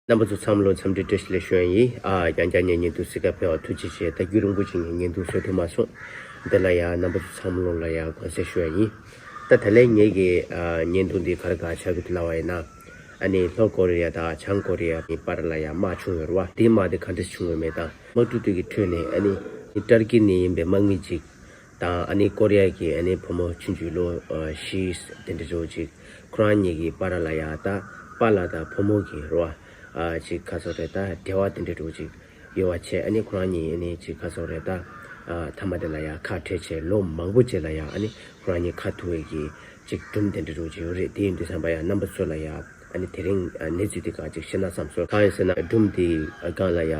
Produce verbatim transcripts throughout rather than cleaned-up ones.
རྣམ་པ་ཚོ་ཚང་མ་ལ་འཚམས་འདྲི་བཀྲ་ཤིས་བདེ་ལེགས་ཞུ་ཡ་ཡིན། ཨ་རྐྱང་རྐྱང་ངས་བརྙན་ཐུང་གཟིགས་ག་ཕེབས་པ་ཐུགས་རྗེ་ཆེ། ད་རྒྱུན་རིང་པོ་ཅིག་ངས་བརྙན་ཐུང་བཟོ་ཐུབ་མ་སོང་། དེ་ལ་ཡ་རྣམ་པ་ཚོ་ཚང་མ་ལ་ཡ་དགོངས་སེལ་ཞུ་ཡ་ཡིན། ད་ད་ལན་ངེད་ཀྱི་ཨ་བརྙན་ཐུང་འདི་ག་རེ་ག་ཆགས་ཀྱི་འདུག་ལབ་པ་ཡིན་ན། ཨ་ནི་ལྷོ་ཀོ་རི་ཡ་དང་བྱང་ཀོ་རི་ཡ་གི་བར་ལ་ཡ་དམག་བྱུང་ཡོད་རེད་བ། དེའི་དམག་དེ་ག་འདྲ་བྱུང་ཡོད་མེད་དང་། དམག་འཁྲུག་དེ་གི་ཁྲོད་ནས་ཨ་ནི་ཏར་ཀི་ནས་ཡིན་པའི་དམག་མི་ཅིག་དང་ཨ་ནི་ཀོ་རི་ཡ་གི་ཨ་ནི་བུ་མོ་ཆུང་ཆུང་ལོ་ཨ་བཞི་དེ་འདྲ་འདྲ་བོ་ཅིག་ཁོ་རང་གཉིས་ཀྱི་བར་ལ་ཡ་ད་པཱ་ལགས་དང་བུ་མོ་གི་རེད་བ། ཨ་ཅིག་ག་ཟེར་དགོས་རེད། ད་འབྲེལ་བ་དེ་འདྲ་འདྲ་བོ་ཅིག་ཡོད་པ་བྱས། ཨ་ནི་ཁོ་རང་གཉིས་ཨ་ནི་ཅིག་ག་ཟེར་དགོས་རེད། ད་ཨ་མཐའ་མ་དེ་ལ་ཡ་ཁ་བྲལ་བྱས་ལོ་མང་པོ་རྗེས་ལ་ཡ་ཨ་ནི་ཁོ་རང་གཉིས་ཁ་ཐུག་པའི་གི་ཅིག་སྒྲུང་དེ་འདྲ་འདྲ་བོ་ཅིག་ཡོད་རེད། དེ་ཡིན་དུས་ཙམ་པ་ཡ་རྣམ་པ་ཚོ་ལ་ཡ་ཨ་ནི་དེ་རིང་ཨ་གནས་ཚུལ་དེ་ག་ཅིག་བཤད་ན་བསམ་སོང་། གང་ཡིན་ཟེར་ན་སྒྲུང་དེ་སྒང་ལ་ཡ་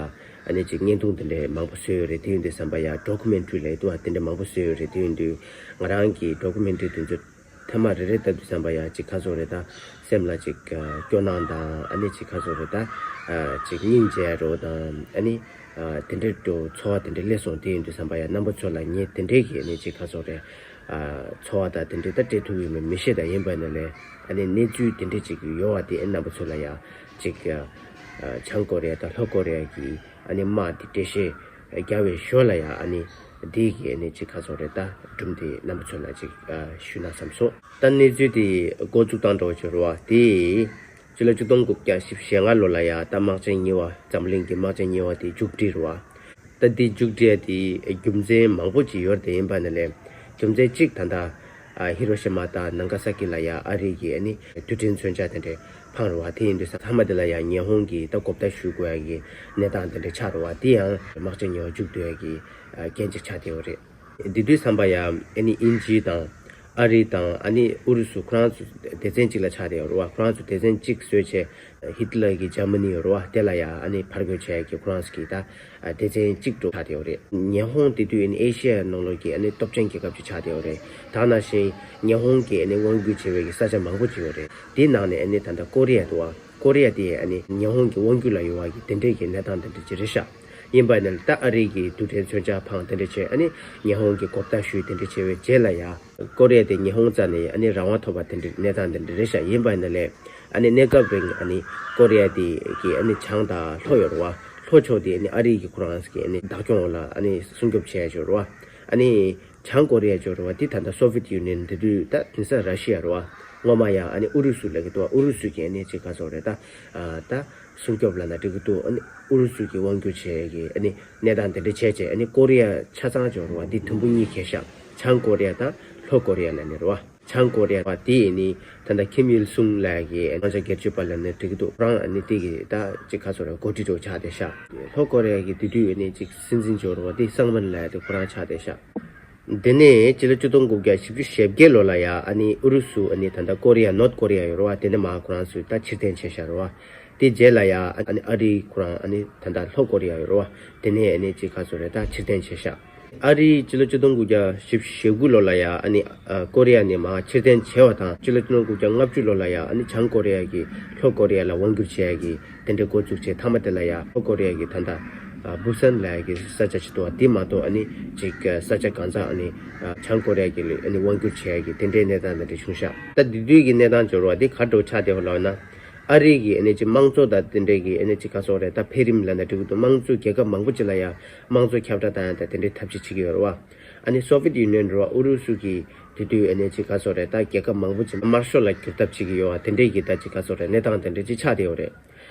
ཨ་ནི་ཅིག་བརྙན་ཐུང་དེ་འདྲ་མང་པོ་བཟོས་ཡོད་རེད། དེ་ཡིན་དུས་ཙམ་པ་ཡ་ཌོ་ཀུ་མེན་ཊ་རི་ལབ་ཡས་འདུག་བ། དེ་འདྲ་མང་པོ་བཟོས་ཡོད་རེད། དེ་ཡིན་དུས་ང་རང་གི་ཌོ་ཀུ་མེན་ཊ་རི་དེ་ཚོ་ཐེངས་མ་རེ་རེ་ལྟ་དུས་ཙམ་པ་ཡ་ཅིག་ག་ཟེར་དགོས་རེད། ད་སེམས་ལ་ཅིག་ཨ་སྐྱོ་སྣང་དང་ཨ་ནི་ཅིག་ག་ཟེར་དགོས་རེད། ད་ཨ་ཅིག་སྙིང་རྗེ་ཡ་འདྲ་བོ་དང་ཨ་ནི་ཨ་དེ་འདྲ་འདྲ་བོ་ཚོར་བ་དེ་འདྲ་སླེབས་སོང་། དེ་ཡིན་དུས་ཙམ་པ་ཡ་རྣམ་པ་ཚོ་ལ་ངས་དེ་འདྲའི་གི་ཨ་ནི་ཅིག་ག་ཟེར་དགོས་རེད། ཨ་ཚོར་བ་དང་དེ་འདྲའི་ད་སྤྲད་ཐུབ་ཡོད་མེད་མི་ཤེས། ད་ཡིན་པ་ཡིན་ན་ལས་ཨ་ནི་གནས་ཚུལ་དེ་འདྲ་ཅིག་ཡོད་པ་དེ་ཨ་རྣམ་པ་ཚོ་ལ་ཡ་ཅིག་ཨ་བྱང་ཀོ་རི་ཡ་དང་ལྷོ་ཀོ་རི་ཡ་གི་ཨ་ནི་དམག་དེ་འགྲེལ་བཤད་རྒྱག་པའི་ཞོར་ལ་ཡ་ཨ་ནི་དེ་གི་ཨ་ནི་ཅིག་ག་ཟེར་དགོས་རེད། ད་སྒྲུང་དེ་རྣམ་པ་ཚོ་ལ་ཅིག་ཨ་ཞུས་ན་བསམ་སོང་། ད་གནས་ཚུལ་དེ་འགོ་བཙུགས་སྟངས་འདྲ་བོ་ཅིག་རེད་བ། དེ་སྤྱི་ལོ་ཆིག་སྟོང་དགུ་བརྒྱ་བཞི་བཅུ་ཞེ་ལྔ་ལོ་ལ་ཡ་ད་དམག་ཆེན་གཉིས་པ་འཛམ་གླིང་གི་དམག་ཆེན་གཉིས་པ་དེ་མཇུག་སྒྲིལ་རེད་བ། ད་འདི་མཇུག་སྒྲིལ་ཡ་དེ་རྒྱུ་མཚན་མང་པོ་ཅིག་ཡོད་རེད། དེ་ཡིན་པ་ན་ལས་རྒྱུ་མཚན་གཅིག་ད་ལྟ་ཨ་ཧི་རོ་ཤི་མ་དང་ནང་ཀ་ས་ཀི་ལ་ཡ་ཨ་རི་གི་ཨ་ནི་རྡུལ་ཕྲན་མཚོན་ཆ་དེ་འདྲ་འཕངས་རེད་བ། དེ་ཡིན་དུས་ཙམ་མཐའ་མ་དེ་ལ་ཡ་ཉི་ཧོང་གིས་ད་མགོ་བརྡ་ཞུ་དགོས་ཡ་གི་གནས་སྟངས་དེ་འདྲ་ཆགས་རེད་བ། དེ་ཡང་དམག་ཆེན་གཉིས་པ་མཇུག་བསྡུ་ཡ་གི་ཨ་རྐྱེན་གཅིག་ཆགས་བསྡད་ཡོད་རེད། དེ་དུས་ཙམ་པ་ཡ་ཨ་ནི་དབྱིན་ཇི་དང་ཨ་རི་དང་ཨ་ནི་ཨུ་རུ་སུ་ཁོ་རང་ཚོ་སྡེ་ཚན་གཅིག་ལ་ཆགས་བསྡད་ཡོད་རེད་བ། ཁོ་རང་ཚོ་སྡེ་ཚན་གཅིག་བཟོས་བྱས་ཧི་ཏི་ལར་གྱི་འཇར་མ་ནི་ཡོད་རེད་བ། དེ་ལ་ཡ་ཨ་ནི་ཕར་རྒོལ་བྱས་ཀྱི་ཁོ་རང་ཚོ་གི་ད་ཨ་སྡེ་ཚན་གཅིག་འདྲ་བོ་ཆགས་བསྡད་ཡོད་རེད། ཉི་ཧོང་དེ་དུས་ཨ་ནི་ཨེ་ཤི་ཡའི་ནང་ལོགས་ཀྱི་ཨ་ནི་སྟོབས་ཆེན་རྒྱལ་ཁབ་ཅིག་ཆགས་བསྡད་ཡོད་རེད། ད་ནང་བཞིན་ཉི་ཧོང་གིས་ཨ་ནི་དབང་སྒྱུར་བྱེད་པའི་གི་ས་ཆ་མང་པོ་ཅིག་ཡོད་རེད། དེའི་ནང་ནས་ཨ་ནི་ད་ལྟ་ཀོ་རི་ཡ་འདུག་བ། ཀོ་རི་ཡ་དེ་ཨ་ནི་ཉི་ཧོང་གི་དབང་སྒྱུར་ལ་ཡོད་པ་གི་དེ་འདྲས་ཀྱི་གནས་སྟངས་དེ་འདྲ་ཅིག་རེད་ཤག་ཡིན་པ་ཡིན་ན་ད་ཨ་རི་གི་རྡུལ་ཕྲན་མཚོན་ཆ་འཕངས་དེ་འདྲ་བྱས། ཨ་ནི་ཉི་ཧོང་གི་མགོ་བརྡ་ཞུས་དེ་འདྲ་བྱས་པའི་རྗེས་ལ་ཡ་ཀོ་རི་ཡ་དེ་ཉི་ཧོང་རྩ་ནས་ཨ་ནི་རང་དབང་ཐོབ་པ་དེ་འདྲ་གནས་སྟངས་དེ་འདྲ་རེད་ཤག་ཡིན་པ་ཡིན་ན་ལས་ཨ་ནི་གནས་སྐབས་རིང་ཨ་ནི་ཀོ་རི་ཡ་དེ་གི་ཨ་ནི་བྱང་དང་ལྷོ་ཡོད་རེད་བ། ལྷོ་ཕྱོགས་དེ་ཨ་ནི་ཨ་རི་གི་ཁོ་རང་གི་ཨ་ནི་བདག་སྐྱོང་འོག་ལ་ཨ་ནི་སྲུང་སྐྱོབ་བྱས་ཡོད་རེད་བ། ཨ་ནི་བྱང་ཀོ་རི་ཡ་ཅིག་ཡོད་རེད་བ། དེ་ད་ལྟ་སོ་ཝི་ཡེ་ཊི་ཡུ་ནི་ཡན་དེ་དུས་ད་དེང་སང་ར་ཤི་ཡ་རེད་བ། སྔོན་མ་ཡང་ཨ་ནི་ཨུ་རུ་སུ་ལབ་ཀྱི་འདུག་བ། ཨུ་རུ་སུ་གིས་ཨ་ནི་ཅིག་ག་ཟེར་དགོས་རེད། ད་ཨ་ད་སྲུང་སྐྱོབ་ལབ་ན་འགྲིག་གི་འདུག་ཨ་ནི་ཨུ་རུ་སུ་གིས་དབང་སྒྱུར་བྱེད་ཀྱི་ཨ་ནི་གནས་སྟངས་དེ་འདྲ་བྱས་བྱས། ཨ་ནི་ཀོ་རི་ཡ་ཆ་ཚང་ཅིག་ཡོད་རེད་བ། འདི་དུམ་བུ་གཉིས་གྱེས་ཤག་བྱང་ཀོ་རི་ཡ་དང་ལྷོ་ཀོ་རི་ཡ་ལབ་ནས་རེད་བ། བྱང་ཀོ་རི་ཡ་བ་དེ་ཨ་ནི་ད་ལྟ་ཁིམ་ཡིལ་སུང་ལབ་ཀྱི་དབང་ཆ་སྒེར་གཅོད་པ་ལབ་ན་འགྲིག་གི་འདུག་ཁོ་རང་ཨ་ནི་དེ་གི་ད་ཅིག་ག་ཟེར་དགོས་རེད། འགོ་ཁྲིད་འདྲ་བོ་ཆགས་བསྡད་ཤག་ལྷོ་ཀོ་རི་ཡ་གི་དེ་དུས་ཨ་ནི་ཅིག་སྲིད་འཛིན་ཅིག་ཡོད་རེད་བ། དེ་སང་མིན་ལབ་ཡ་དེ་ཁོ་རང་ཆགས་བསྡད་ཤག་དེ་ནས་སྤྱི་ལོ་ཆིག་སྟོང་དགུ་བརྒྱ་བཞི་བཅུ་ཞེ་བརྒྱད་ལོ་ལ་ཡ་ཨ་ནི་ཨུ་རུ་སུ་ཨ་ནི་ད་ལྟ་ཀོ་རི་ཡ་ནོར་ཐ་ཀོ་རི་ཡ་ཡོད་རེད་བ། དེ་ནས་མར་ཁོ་རང་ཚོས་ད་ཕྱིར་འཐེན་བྱས་ཤག་རེད་བ། དེ་རྗེས་ལ་ཡ་ཨ་ནི་ཨ་རི་ཁོ་རང་ཨ་ནི་ད་ལྟ་ལྷོ་ཀོ་རི་ཡ་ཡོད་རེད་བ། དེ་ནས་ཨ་ནི་ཅིག་ག་ཟེར་དགོས་རེད། ད་ཕྱིར་འཐེན་བྱས་ཤག་ཨ་རི་སྤྱི་ལོ་ཆིག་སྟོང་དགུ་བརྒྱ་བཞི་བཅུ་ཞེ་དགུ་ལོ་ལ་ཡ་ཨ་ནི་ཨ་ཀོ་རི་ཡ་ནས་མར་ཕྱིར་འཐེན་བྱས་པ་དང་། སྤྱི་ལོ་ཆིག་སྟོང་དགུ་བརྒྱ་ལྔ་བཅུ་ལོ་ལ་ཡ་ཨ་ནི་བྱང་ཀོ་རི་ཡ་གིས་ལྷོ་ཀོ་རི་ཡ་ལ་དབང་སྒྱུར་བྱེད་ཡ་གི་དེ་འདྲའི་འགོ་བཙུགས་བྱས། མཐའ་མ་དེ་ལ་ཡ་ལྷོ་ཀོ་རི་ཡ་གི་ད་ལྟ་ཨ་བུ་སན་ལབ་ཡ་གི་ས་ཆ་ཅིག་འདུག་བ། དེ་མ་གཏོགས་ཨ་ནི་ཅིག་ས་ཆ་གང་ས་ཨ་ནི་ཨ་བྱང་ཀོ་རི་ཡ་གིས་ཨ་ནི་དབང་སྒྱུར་བྱེད་ཡ་གི་དེ་འདྲའི་གནས་སྟངས་དེ་འདྲ་བྱུང་ཤག་ད་དེ་དུས་ཀྱི་གནས་སྟངས་ཅིག་ཡོད་རེད་བ། དེ་ག་འདྲ་བོ་ཆགས་བསྡད་ཡོད་ལབ་ན། ཨ་རི་གི་ཨ་ནི་ཅིག་དམངས་གཙོ་དང་དེ་འདྲའི་གི་ཨ་ནི་ཅིག་ག་ཟེར་དགོས་རེད། ད་འཕེལ་རིམ་ལབ་ན་འགྲིག་གི་འདུག་དམངས་གཙོ་རྒྱལ་ཁབ་མང་པོ་ཅིག་ལ་ཡ་དམངས་གཙོ་ཁྱབ་བསྒྲགས་བཏང་ཡ་དང་དེ་འདྲའི་ཐབས་ཤེས་བྱེད་ཀྱི་ཡོད་རེད་བ། ཨ་ནི་སོ་ཝི་ཡེ་ཊི་ཡུ་ནི་ཡན་རེད་བ། ཨུ་རུ་སུ་གིས་དེ་དུས་ཨ་ནི་ཅིག་ག་ཟེར་དགོས་རེད། ད་རྒྱལ་ཁབ་མང་པོ་ཅིག་དམར་ཤོག་ལ་བསྒྱུར་ཐབས་བྱེད་ཀྱི་ཡོད་བ། དེ་འདྲའི་གི་ད་ཅིག་ག་ཟེར་དགོས་རེད། གནས་སྟངས་དེ་འདྲ་ཅིག་ཆགས་བསྡད་ཡོད་རེད།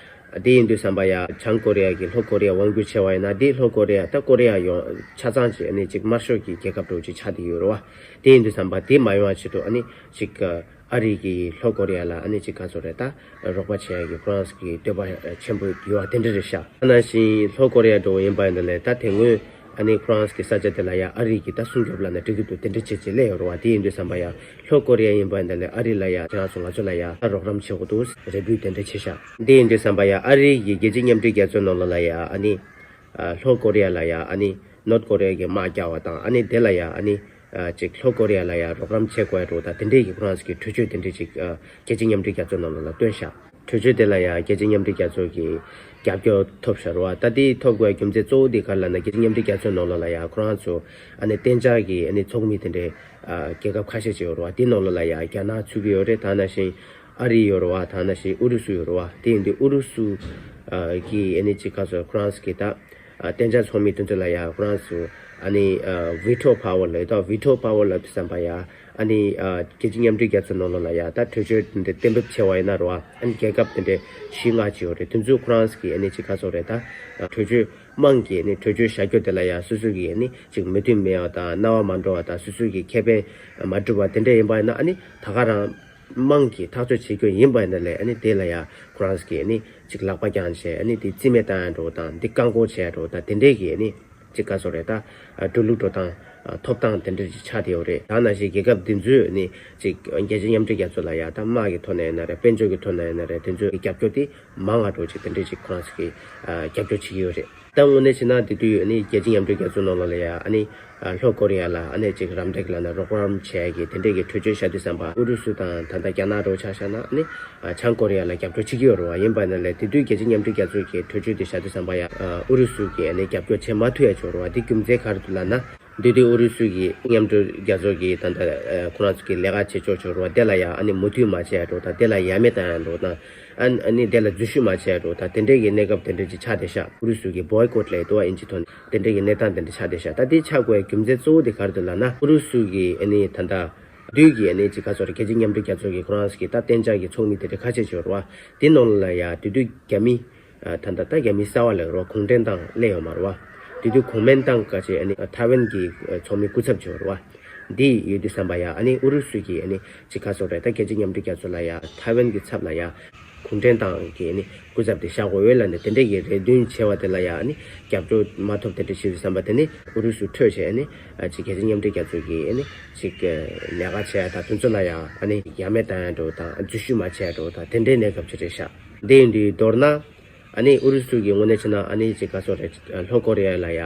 དེ་ཡིན་དུས་ཙམ་པ་ཡ་བྱང་ཀོ་རི་ཡ་གིས་ལྷོ་ཀོ་རི་ཡ་དབང་སྒྱུར་བྱས་པ་ཡིན་ན། དེ་ལྷོ་ཀོ་རི་ཡ་ད་ཀོ་རི་ཡ་ཡོངས་ཆ་ཚང་ཅིག་ཨ་ནི་ཅིག་དམར་ཤོག་གི་རྒྱལ་ཁབ་འདྲ་བོ་ཅིག་ཆགས་བསྡད་ཡོད་རེད་བ། དེ་ཡིན་དུས་ཙམ་པ་དེ་མ་ཡོང་བ་ཆེད་དུ་ཨ་ནི་ཅིག་ཨ་རི་གིས་ལྷོ་ཀོ་རི་ཡ་ལ་ཨ་ནི་ཅིག་ག་ཟེར་དགོས་རེད། ད་རོགས་པ་བྱེད་ཡ་གི་ཁོ་རང་ཚོ་གི་འདོད་པ་ཆེན་པོ་ཡོད་པ་དེ་འདྲ་རེད་ཤག་ད་ནང་བཞིན་ལྷོ་ཀོ་རི་ཡ་འདྲ་བོ་ཡིན་པ་ཡིན་ན་ལས། ད་དེ་སྔོན་ཨ་ནི་ཁོ་རང་ཚོ་གི་ས་ཆ་དེ་ལ་ཡ་ཨ་རི་གིས་ད་སྲུང་སྐྱོབ་ལབ་ན་འགྲིག་གི་འདུག་དེ་འདྲ་བྱས་བྱས་སླེབས་ཡོད་རེད་བ། དེ་ཡིན་དུས་ཙམ་པ་ཡ་ལྷོ་ཀོ་རི་ཡ་ཡིན་པ་ཡིན་ན་ལས་ཨ་རི་ལ་ཡ་ཁྱེད་རང་ཚོ་ང་ཚོ་ལ་ཡ་ད་རོགས་རམ་བྱེད་དགོས་འདུག་རེ་འབོད་དེ་འདྲ་བྱས་ཤག་དེ་ཡིན་དུས་ཙམ་པ་ཡ་ཨ་རི་གི་རྒྱལ་སྤྱི་མཉམ་འབྲེལ་རྒྱལ་ཚོགས་ནང་ལོགས་ལ་ཡ་ཨ་ནི་ཨ་ལྷོ་ཀོ་རི་ཡ་ལ་ཡ་ཨ་ནི་ནོར་ཐ་ཀོ་རི་ཡ་གིས་དམག་རྒྱག་པ་དང་། ཨ་ནི་དེ་ལ་ཡ་ཨ་ནི་ཨ་ཅིག་ལྷོ་ཀོ་རི་ཡ་ལ་ཡ་རོགས་རམ་བྱེད་དགོས་ཡ་འདྲ་བོ་དང་། དེ་འདྲའི་གི་ཁོ་རང་ཚོ་གི་གྲོས་ཆོད་དེ་འདྲ་ཅིག་ཨ་རྒྱལ་སྤྱི་མཉམ་འབྲེལ་རྒྱལ་ཚོགས་ནང་ལོགས་ལ་བཏོན་ཤག་གྲོས་ཆོད་དེ་ལ་ཡ་རྒྱལ་སྤྱི་མཉམ་འབྲེལ་རྒྱལ་ཚོགས་ཀྱི་རྒྱབ་སྐྱོར་ཐོབ་ཤག་རེད་བ། ད་དེ་ཐོབ་དགོས་ཡ་རྒྱུ་མཚན་གཙོ་བོ་དེ་ག་རེ་ལབ་ན། རྒྱལ་སྤྱི་མཉམ་འབྲེལ་རྒྱལ་ཚོགས་ནང་ལོགས་ལ་ཡ་ཁོ་རང་ཚོ་ཨ་ནི་གཏན་འཇགས་ཀྱི་ཨ་ནི་ཚོགས་མི་དེ་འདྲའི་ཨ་རྒྱལ་ཁབ་ཁ་ཤས་ཅིག་ཡོད་རེད་བ། དེ་ནང་ལོགས་ལ་ཡ་རྒྱ་ནག་ཚུད་ཀྱི་ཡོད་རེད། ད་ནང་བཞིན་ཨ་རི་ཡོད་རེད་བ། ད་ནང་བཞིན་ཨུ་རུ་སུ་ཡོད་རེད་བ། དེ་ཡིན་དུས་ཨུ་རུ་སུ་ ཨ་གི་ཨ་ནི་ཅིག་ག་ཚོད་ཁོ་རང་ཚོ་གི་ད་ཨ་གཏན་འཇགས་ཚོགས་མི་དེ་ཚོ་ལ་ཡ་ཁོ་རང་ཚོ་ཨ་ནི་ཨ་བི་ཊོ་པ་ཝར་ལབ་ད་བི་ཊོ་པ་ཝར་ལབ་དུས་ཙམ་པ་ཡ་ཨ་ནི་ཨ་རྒྱལ་སྤྱི་མཉམ་འབྲེལ་རྒྱལ་ཚོགས་ནང་ལོགས་ལ་ཡ་ད་གྲོས་ཆོད་དེ་འདྲ་གཏན་འབེབས་བྱས་པ་ཡིན་ན་རེད་བ། ཨ་ནི་རྒྱལ་ཁབ་དེ་འདྲ་བཞི་ལྔ་ཅིག་ཡོད་རེད། དེ་ཚོས་ཁོ་རང་ཚོ་གི་ཨ་ནི་ཅིག་ག་ཚོད་རེད་ད་གྲོས་ཆོད་དམངས་ཀྱིས་ནི་གྲོས་ཆོད་བཞག་རྒྱུ་དེ་ལ་ཡང་སོ་སོ་གིས་ཨ་ནི་ཅིག་མོས་མཐུན་མེད་པ་དང་རྣ་བ་མ་འགྲོ་བ་དང་སོ་སོ་གི་ཁེ་ཕན་མ་འགྲུབ་པ་དེ་འདྲ་ཡིན་པ་ཡིན་ན། ཨ་ནི་ད་ག་རང་དམངས་ཀྱིས་ཐག་གཅོད་བྱེད་རྒྱུ་ཡིན་པ་ཡིན་ན་ལས། ཨ་ནི་དེ་ལ་ཡང་ཁོ་རང་གིས་ཨ་ནི་ཅིག་ལག་པ་བརྐྱངས་བྱས་ཨ་ནི་དེ་རྩིས་མེད་བཏང་ཡ་འགྲོ་དང་དེ་བཀག་འགོག་བྱས་འགྲོ་དང་དེ་འདྲས་ཀྱི་ཨ་ནི་ཅིག་ག་ཚོད་རེད་ད་འགྲོ་ལུགས་འགྲོ་སྟངས་ཐོབ་ཐང་དེ་འདྲས་ཅིག་ཆགས་བསྡད་ཡོད་རེད། ད་ནང་བཞིན་རྒྱལ་ཁབ་འདི་ཚོས་ཨ་ནི་ཅིག་རྒྱལ་སྤྱི་མཉམ་འབྲེལ་རྒྱལ་ཚོགས་ལ་ཡང་ད་དམག་གི་ཐོག་ནས་ཡིན་ན་རེད། དཔལ་འབྱོར་གྱི་ཐོག་ནས་ཡིན་ན་རེད། དེ་ཚོའི་རྒྱབ་སྐྱོར་དེ་མང་ང་འགྲོ་ཅིག་དེ་འདྲས་ཅིག་ཁོ་རང་ཚོ་གིས་ཨ་རྒྱབ་སྐྱོར་བྱེད་ཀྱི་ཡོད་རེད། ད་དངོས་གནས་བྱས་ན་དེ་དུས་ཨ་ནི་རྒྱལ་སྤྱི་མཉམ་འབྲེལ་རྒྱལ་ཚོགས་ནང་ལོགས་ལ་ཡ་ཨ་ནི་ལྷོ་ཀོ་རི་ཡ་ལ་ཨ་ནི་ཅིག་རམ་འདེགས་ལབ་ན་རོགས་རམ་བྱེད་ཡ་གི་དེ་འདྲས་ཀྱི་གྲོས་ཆོད་བཞག་དུས་ཙམ་པ་ཨུ་རུ་སུ་དང་ད་ལྟ་རྒྱ་ནག་འདྲ་བོ་ཆ་བཞག་ན་ཨ་ནི་བྱང་ཀོ་རི་ཡ་ལ་རྒྱབ་སྐྱོར་བྱེད་ཀྱི་ཡོད་རེད་བ། ཡིན་པ་ཡིན་ན་ལས་དེ་དུས་རྒྱལ་སྤྱི་མཉམ་འབྲེལ་རྒྱལ་ཚོགས་ཀྱི་གྲོས་ཆོད་དེ་བཞག་དུས་ཙམ་པ་ཡ་ཨུ་རུ་སུ་གིས་ཨ་ནི་རྒྱབ་སྐྱོར་བྱེད་མ་ཐུབ་ཡ་ཅིག་ཡོད་རེད་བ། དེ་རྒྱུ་མཚན་ག་རེ་འདུག་ལབ་ན། འདི་དུས་ཨུ་རུ་སུ་གི་མཉམ་འབྲེལ་རྒྱལ་ཚོགས་ཀྱི་ད་ལྟ་ཁོ་རང་ཚོ་གི་ལས་ཀ་བྱེད་ཕྱོགས་ཆོག་རོགས་དེ་ལ་ཡང་ཨ་ནི་མོས་མཐུན་མ་བྱས་རོགས་དང་དེ་ལ་ཡ་མེད་བཏང་ཡ་རོགས་དང་ཨ་ནི་དེ་ལ་འཛུལ་ཞུགས་མ་བྱས་རོགས་དང་དེ་འདྲའི་གི་གནས་སྐབས་དེ་འདྲ་ཅིག་ཆགས་བསྡད་ཤག་ཨུ་རུ་སུ་གི་བོའི་ཀོཊ་ལབ་འདུག་ཨ་ཨིན་ཇི་ཐོག་ནས། དེ་འདྲའི་གི་གནས་སྟངས་དེ་འདྲ་ཆགས་བསྡད་ཤག་ད་དེ་ཆགས་དགོས་རྒྱུ་མཚན་གཙོ་བོ་དེ་ག་རེ་འདུག་ལབ་ན། ཨུ་རུ་སུ་གི་ཨ་ནི་ད་ལྟ་དུས་ཀྱི་ཨ་ནི་ཅིག་ག་ཚོད་རེད། རྒྱལ་སྤྱི་མཉམ་འབྲེལ་རྒྱལ་ཚོགས་ཀྱི་ཁོ་རང་ཚོ་གི་ད་གཏན་འཇགས་ཀྱི་ཚོགས་མི་དེ་འདྲ་ཁ་ཤས་ཅིག་ཡོད་རེད་བ། དེ་ནང་ལ་ཡ་དེ་དུས་རྒྱ་མི། ད་ལྟ་ད་རྒྱ་མི་གསར་པ་ལབ་རོགས་གུང་ཁྲན་ཏང་སླེབས་ཡོད་མ་རེད་བ། དེ་དུས་གོ་མིན་ཏང་ག་ཅེས་ཨ་ནི་ཐའེ་ཝན་གྱི་ཚོགས་མི་སྐུ་ཚབ་ཅིག་ཡོད་རེད་བ། འདི་ཡོད་དུས་ཙམ་པ་ཡ་ཨ་ནི་ཨུ་རུ་སུ་གི་ཨ་ནི་ཅིག་ག་ཚོད་རེད། ད་རྒྱལ་སྤྱི་མཉམ་འབྲེལ་རྒྱལ་ཚོགས་ལ་ཡ་ཐའེ་ཝན་གྱི་ཚབ་ལ་ཡ་གུང་ཁྲན་ཏང་གི་ཨ་ནི་སྐུ་ཚབ་དེ་བཞག་དགོས་ཡོད་ལབ་ནས་དེ་འདྲས་ཀྱི་རེ་འདུན་བྱས་པ་དེ་ལ་ཡ་ཨ་ནི་རྒྱབ་སྐྱོར་མ་ཐོབ་དེ་འདྲས་བྱས་དུས་ཙམ་པ་དེ་ནི་ཨུ་རུ་སུ་ཁྲོས་བྱས་ཨ་ནི་ཅིག་རྒྱལ་སྤྱི་མཉམ་འབྲེལ་རྒྱལ་ཚོགས་ཀྱི་ཨ་ནི་ཅིག་ལས་ཀ་བྱས་ཡ་དང་དེ་ཚོ་ལ་ཡ་ཨ་ནི་ཡ་མེད་བཏང་ཡ་འགྲོ་དང་འཛུལ་ཞུགས་མ་བྱས་ཡ་འགྲོ་དང་དེ་འདྲའི་གནས་སྐབས་ཅིག་རེད་ཤག་འདི་ཡིན་དུས་མདོར་ན། ཨ་ནི་ཨུ་རུ་སུ་གི་ངོས་ནས་བྱས་ན་ཨ་ནི་ཅིག་ག་ཚོད་རེད། ལྷོ་ཀོ་རི་ཡ་ལ་ཡ་